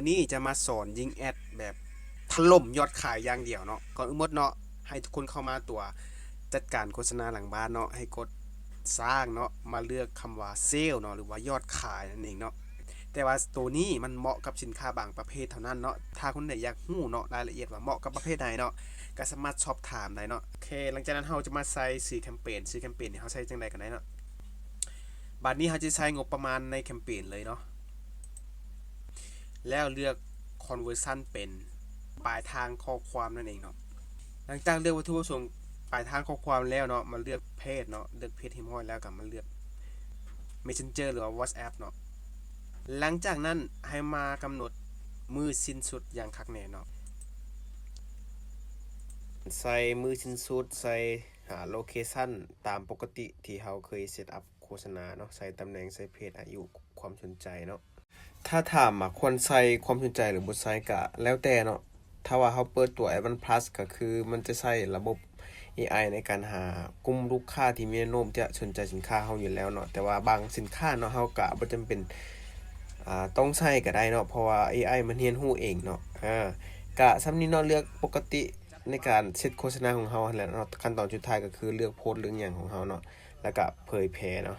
ນີ້ຈະມາສອນຍິງແອດແບບຖະຫຼົ່ມຍອດຂາຍຢ່າງດຽວເນາະ. ກ່ອນອື່ນໝົດເນາະ ໃຫ້ທຸກຄົນເຂົ້າມາຕົວະຈັດການໂຄສະນາຫຼັງບ້ານເນາະ ໃຫ້ກົດສ້າງເນາະ ມາເລືອກຄຳວ່າເຊວເນາະ ຫຼືວ່າຍອດຂາຍນັ້ນເອງເນາະ. ແຕ່ວ່າໂຕນີ້ມັນເໝາະກັບສິນຄ້າບາງປະເພດເທົ່ານັ້ນເນາະ. ຖ້າຄົນໃດຢາກຮູ້ເນາະ ລາຍລະອຽດວ່າເໝາະກັບປະເພດໃດເນາະ ກໍສາມາດສອບຖາມໄດ້ເນາະ. ໂອເຄ ຫຼັງຈາກນັ້ນເຮົາຈະມາໃສ່ຊື່ແຄມເປນ. ຊື່ແຄມເປນນີ້ເຮົາໃສ່ຈັ່ງໃດກໍໄດ້ເນາະ. ບາດນີ້ເຮົາຈະໃຊ້ງົບປະມານໃນແຄມເປນເລີຍເນາະ ແລ້ວເລືອກ conversion ເປັນປາຍທາງຂໍ້ຄວາມນັ້ນເອງເນາະ. ຫຼັງຈາກເລືອກວັດຖຸປະສົງປາຍທາງຂໍ້ຄວາມແລ້ວເນາະ ມາເລືອກເພດເນາະ ເລືອກເພດຮຽບຮ້ອຍແລ້ວກໍມາເລືອກ Messenger ຫຼືວ່າ WhatsApp ເນາະ. ຫຼັງຈາກນັ້ນໃຫ້ມາກຳນົດມື້ສິ້ນສຸດຢ່າງຄັກແນ່ເນາະ. ໃສ່ມື້ສິ້ນສຸດ ໃສ່ ອາ location ຕາມປົກກະຕິທີ່ເຮົາເຄີຍ set up ໂຄສະນາເນາະ ໃສ່ຕຳແໜ່ງ ໃສ່ເພດ ອາຍຸ ຄວາມສົນໃຈເນາະ. ຖ້າຖາມວ່າຄວນໃສ່ຄວາມສົນໃຈ ຫຼື ບໍ່ໃສ່ກະແລ້ວແຕ່ເນາະ. ຖ້າວ່າເຮົາເປີດຕົວ Advance Plus ກໍຄືມັນຈະໃຊ້ລະບົບ ເອໄອ ໃນການຫາກຸ່ມລູກຄ້າທີ່ມີແນວໂນ້ມຈະສົນໃຈສິນຄ້າເຮົາຢູ່ແລ້ວເນາະ. ແຕ່ວ່າບາງສິນຄ້າເນາະ ເຮົາກະບໍ່ຈຳເປັນ ອາ ຕ້ອງໃສ່ກໍໄດ້ເນາະ ເພາະວ່າ ເອໄອ ມັນຮຽນຮູ້ເອງເນາະ. ອາ ກະສ່ຳນີ້ເນາະ ເລືອກປົກກະຕິໃນການເຊັດໂຄສະນາຂອງເຮົາຫັ້ນແຫຼະເນາະ. ຂັ້ນຕອນສຸດທ້າຍກໍຄືເລືອກໂພສ ເລື່ອງຫຍັງຂອງເຮົາເນາະ ແລ້ວກະເຜີຍແຜ່ເນາະ.